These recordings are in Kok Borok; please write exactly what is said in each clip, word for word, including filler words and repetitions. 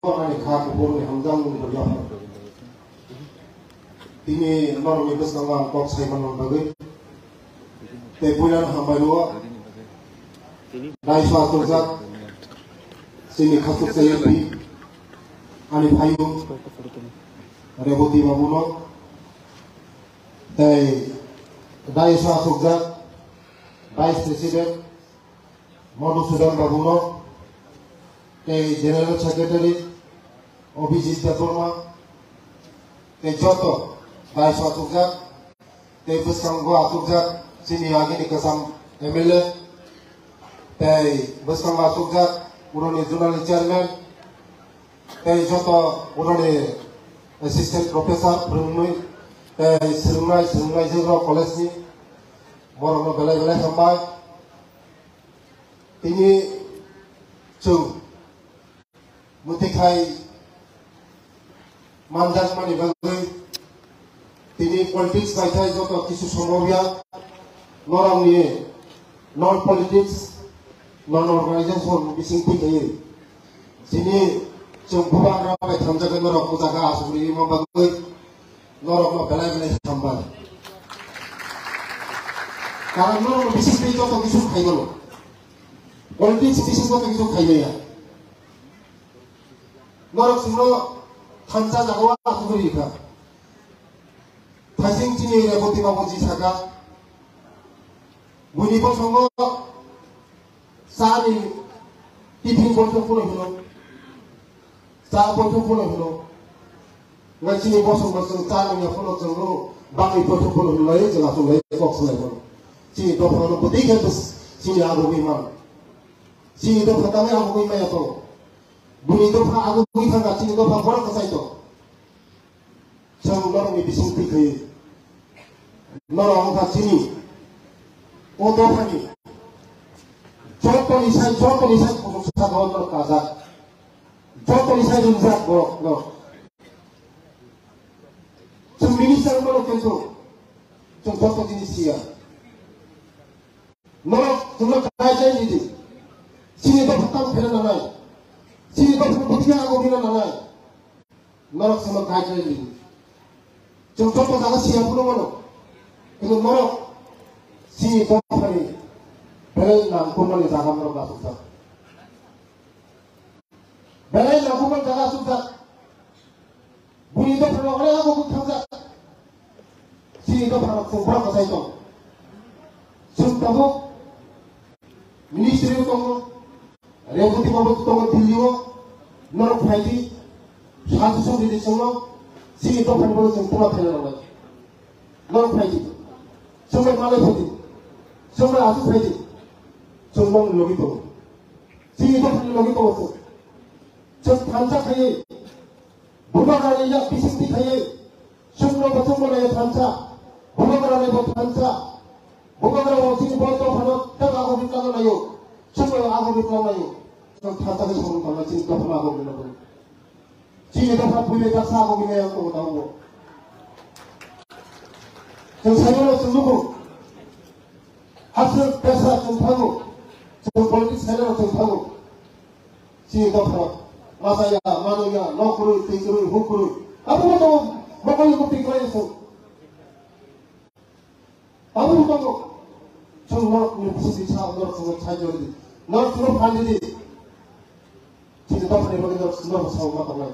ani kha kuphuruni hamjakmung bo yaphar. Tini norokni bwskango ang kok sai manna bagwi tei puilano hambai rwo. Daiso achukjak chini khasuksa M P ani phaiyung Reboti babuno tei daiso achukjak Vice President Madhusudan babuno tei General Secretary Abhijit Debbarma tei joto daiso achukjak tei bwskango achukjak chini agini kwcham M L A tei bwskango achukjak uroni Zonal Chairman tei joto uroni Assistant Professor phwrwngwi tei swrwngnai swrwngnaijwk rok college ni borokno belai belai hambai. Tini chwng mwtwi khai manjakmani bagwi tini politics bai khai joto kisu sombobya norokni non politics non organization bising twi khai tini chwng bubagra bai thangjak norok bujaka asugri ma bagwi norokno belai belai hambai. Karon norokno bising twi joto kisu khai mano. Politics bisingo tei kisa khaimaya. Norok singno thansa jagao asugwi rikha. Thaising chini Reboti babu ji saka. Buini bosongo sani tiffin boithok phano hino. Cha boithok phano hino. Ngai chini bosong bosong cha nungya phano chwngno bangwi boithok phano hino lai chwng aswk lai kok swlai phano. Chini dophano bwtwi khe bwswk chini agugwi man. Chini dopha tamni agugwi maya tongo. Buni dopha agugwi thangkha, chini dopha borok kwchai tongo. Chwng norokni bising twi khawi. Norok wngkha chini o dophani jotoni sai, jotoni sai kuchuk saka o norok kajak. Jotoni sai ringjak borok norok. Chwng minister wngmano kintu chwng joto jinis siya. Norok chwngno guideline ridi. Chini dopha tamo phela nanai. Chini dopha bwtwi ago phela nanai. Norok chwngno guideline ridi. Chwng joto jaga siya phunukmano. Kintu norok chini dophani belai nangkukmani jaga norok achukjak. Belai nangkukmani jaga achukjak. Buni dophano onek agugwi thangjak. Chini dophano chwng borok kwchai tong. Chwng tabuk ministry o tongo, Reboti babu tongo Delhi o, norok phaidi, suggestion ridi chwngno, chini dophani borok chwng tuma phaina nangnai. Norok phaidi, chwngno malai phaidi, chwngno aswk phaidi, chwng nokni logi tongo. Chini dophani logi tongo chwng. Chwng thansa khaiwi, Bubagrani yak bisingtwi khaiwi, chwngno bo chwngno naio thansa, Bubagrani bo thansa, Bubagra bo chini bo dophano tei ago bitlangno naio, chwngno ago bitlangno naio, chwng thansa khe samung tangma chini dophano ago bitlangno. Chini dopha buini daksa ago bini yang tongo tabuk. Chwng saimano chwng nukho, hasteo tesa chwng thango, chwng politics saimano chwng thango. Chini dophano masa ya, mano ya, nok kwrwi, twi kwrwi, huk kwrwi. Abo bo tongo, mokol ni bwtwi kwlai se. Abo bo tongo. Chwng norok ni bwswk ni sa, norok chwngno sai jori di. Norok chwngno phan di di. Chini dophani bagwi norok chwngno samung ma tongnai.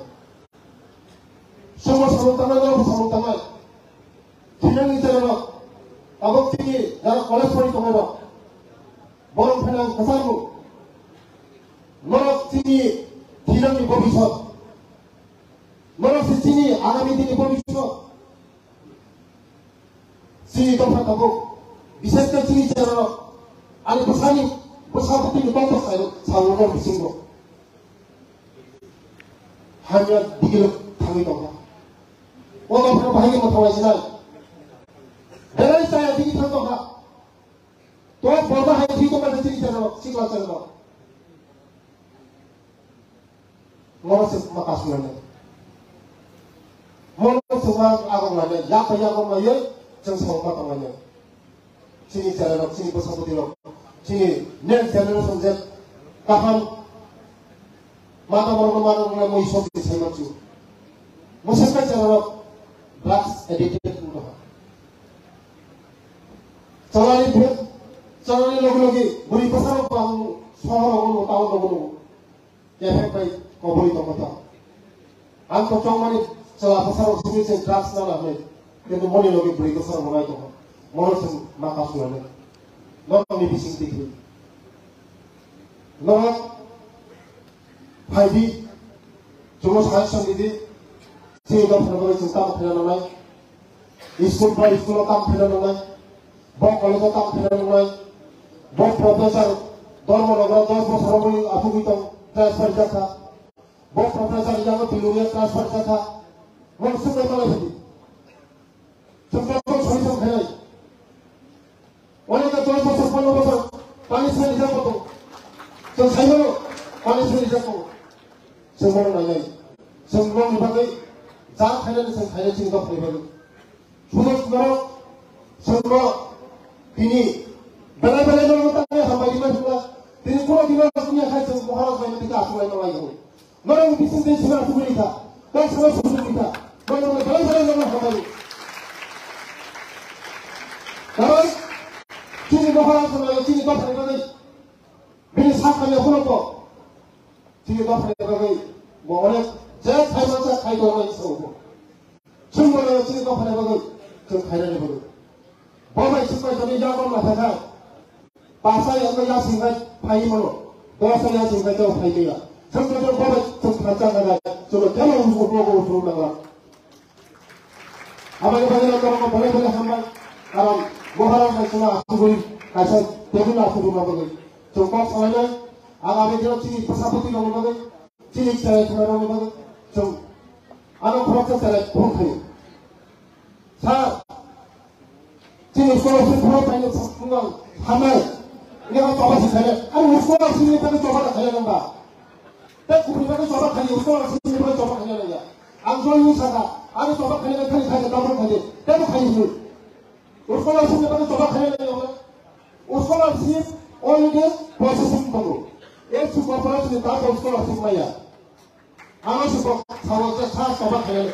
Chwngno samung tangnai, norok samung tangnai. Thinangni jora rok. Abo chini jara college pori tongnai rok. Borok phano ang kwchangbo. Norok chini thinangni bobisot. Norok se chini agami dini bobisot. Chini dopha tabuk. Bises khe chini chera rok. Ani bwsani bwsa bwtwini tongthok sayo, sawo norok bisingo. Hamya digilo thangwi tongkha. O dophano bahai khe mwthangwi sinai. Belai chaya digi thang tongkha. To borma hai thwi tongma khe chini chera rok, sikla chera rok. Mono se ma kasulainai. Mono se ma agok lainai. Yak bai agok laiwi chwng samung ma tonglainai. Chini chera rok, chini bwsa bwtwi rok, chini next generation je kaham Mata borok no mano wngna mui sok di sai manchu. Mosok ka chara rok drugs addicted wngkha. Chalani bhut, chalani logi logi buri bwsa rok bang sohor rok no town rok no. Kephek bai kobori tongkha ta. Ang to chongmani chwla bwsarok simi se drugs nana hwnwi. Kintu moni logi bwrwi bwsarok bo nai tongkha. Mono chwng ma kasu hwnwi. Norokni bising tikri. Norok phaidi. Chwngno suggestion ridi. Chini dophani bagwi chwng tamo khaina nangnai. School bai school o kam khaina nangnai, bo college o kam khaina nangnai, bo professor Dharmanagar dos bosor o mui asugwi tong transfer jakha, bo professor yango Piluri o transfer jakha, bo sumai malai hadi. Chwng joto solution khainai. Onek dos bosor, pondro bosor punishment rijak tongo. Chwng saimano punishment rijak tongo. Chwng bono nainai. Chwng boni bagwi ja khainani chwng khainai chini dophani bagwi. Sudo sudo chwngno tini belai belai no tangwi hambai rima singla. Tini kuro dino sumya khai chwng Maharaj bai tini aswk lai no lai. Norok bising tei sima suguri kha. Kok sama suguri kha. Norok belai belai no hambai. Karon chini Maharaj no chini dophani bagwi. Bini sak hamya phano to. Chini dophani bagwi bo onek je khai mansa khai tongnai se ubo. Chwng bono chini dophani bagwi chwng khainani bagwi. Bo bai chwng bai tongwi yakung ma thangkha. Pasa yakung yasing bai phai mano. Dosa yasing bai tong phai ya. Chwng bai bo bai chwng thansa nang bai. Chwng kemo ubo bo bo chwng nang. Aboni bagwi no norokno belai belai hambai. Karon Maharaj bai chwngno asugwi kaisa table asugwi ma bagwi. Chwng kok salainai. Ang aboni bagwi chini bwsa bwtwi rokni bagwi, chini chwrai chwrai rokni bagwi chwng ano khoroksa chwrai phone khaio. Sir, chini scholarship phone khaino phungang hambai. Ini ang choba si khainai. Ang scholarship ni bagwi choba khainai nang ba. Tei kubui bagwi choba khainai, scholarship ni bagwi choba khainai nang ya. Ang join wng sakha, ani choba khainai khani khainai, tabuk khainai, tei bo khainai hwnwi. Scholarship ni bagwi choba khainai nang ya. Scholarship already processing tongo. Ek su corporation ni tabuk scholarship maya. Ano se kok sawo je sa choba khainai.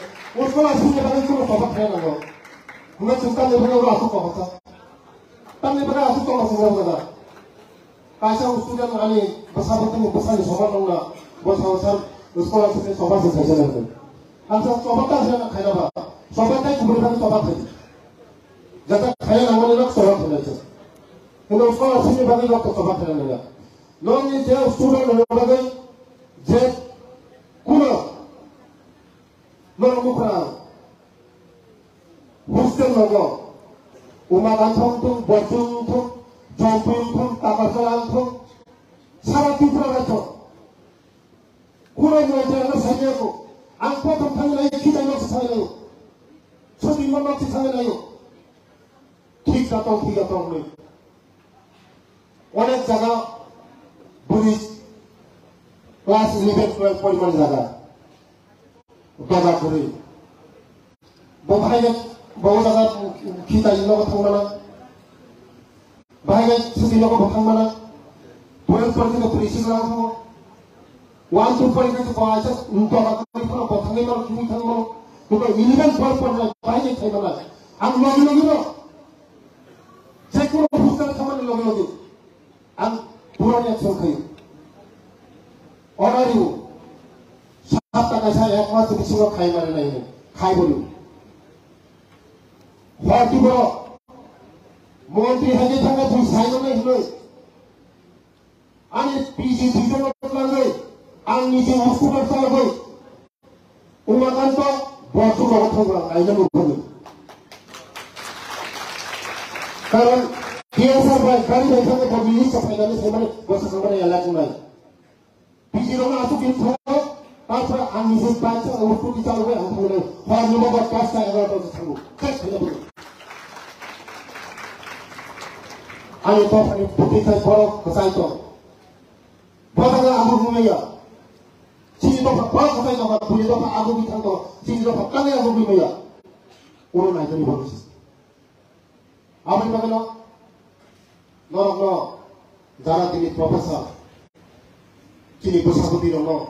Scholarship ni bagwi chwng choba khainai nango. Hwnwi chwng tamni bagwi oro aswk choba kha. Tamni bagwi aswk choba kha. Kaisa student ani bwsa bwtwini bwsani soman wngna bwsa bwsa scholarship ni choba se khaisa nangkhe. Ang sa choba ta se khaina ba. Choba tai kubuni bagwi choba khai. Jata khaina nangmani nok choba khaina se. Hino scholarship ni bagwi nok choba khaina nangya. Nokni je student ni bagwi je kuno Norok bwkha hostel nogo Umakant wngthung, Borjwng wngthung, Jompui wngthung, Takarjala wngthung, sara Tripura raijyo. Kuro ni raijyo ano saimaya ko. Ang prothom thangwi naio, khitai nok se thangwi naio. Sotwi nok se thangwi naio. Thik da tong, thik da tong hwnwi. Onek jaga bwrwi class eleven, twelve porimani jaga. Doga kwrwi. Bo bahai khe, bo o jaga khitai nogo thangmana. Bahai khe suti nogo bo thangmana. Twelve porimani bwrwi sing lang thango. One, two porimani bo aisa doga kwrwi phano bo thangwi mano, thangwi thangwi mano. Bo eleven, twelve porimani bahai khe thai mana. Ang logi logi no. Je kono hostel thangmani logi logi. Ang puroni action khayo. Order rw. Sapta kaisa ek mas bisingo khai mari nai. Khai bolo. Hor di bolo. Montri hai thangma bui sai nai hinoi. Ani P G division langoi. Ang niji hospital chalagoi. Umakanto, Borjwng rogo thangma kaina nukgwi. Karon T S R bai gari bai thangwi bo list o phainani saimani bo swkangmani elak wngnai. P G rokno aswk din thango, tarpore ang niji bike sa o scooty chalogwi ang thangnai. Hor ni bobo dosta egarota se thango. Khe khaina bwrwi. Ani dophani bwtwi khai borok kwchai tong. Bo jaga abo rwmaya. Chini dopha borok kwchai dopha, bini dopha abo bithang dopha, chini dopha tangai abo rwmaya. Oro naikani borok se. Aboni bagwino norokno jara tini professor, chini bwsabwtwi rokno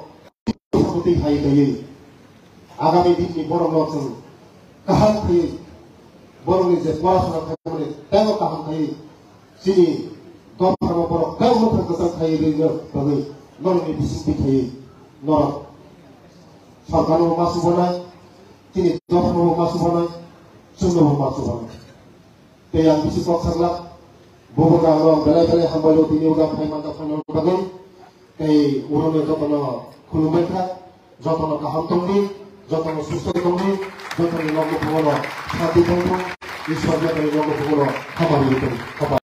twi hai taiwi agami dinni borokno chwng kaham khaiwi borokni je porasona khaimani teibo kaham khaiwi chini dophano borok teibo mwthang kwchang khaiwi rwna bagwi norokni bisingtwi khaiwi norok sorkarno ma subanai, chini dophano ma subanai, chwngno ma subanai. Tei ang bisi kok sakla, bubo gangno belai belai hambai o tini uga phai manta phano bagwi. Tei urono jotono khulumbai kha, jotono kaham tongdi, jotono susto tongdi, jotoni nok buphango santi tongthung, Ishwar jotoni nok buphango hamari tong.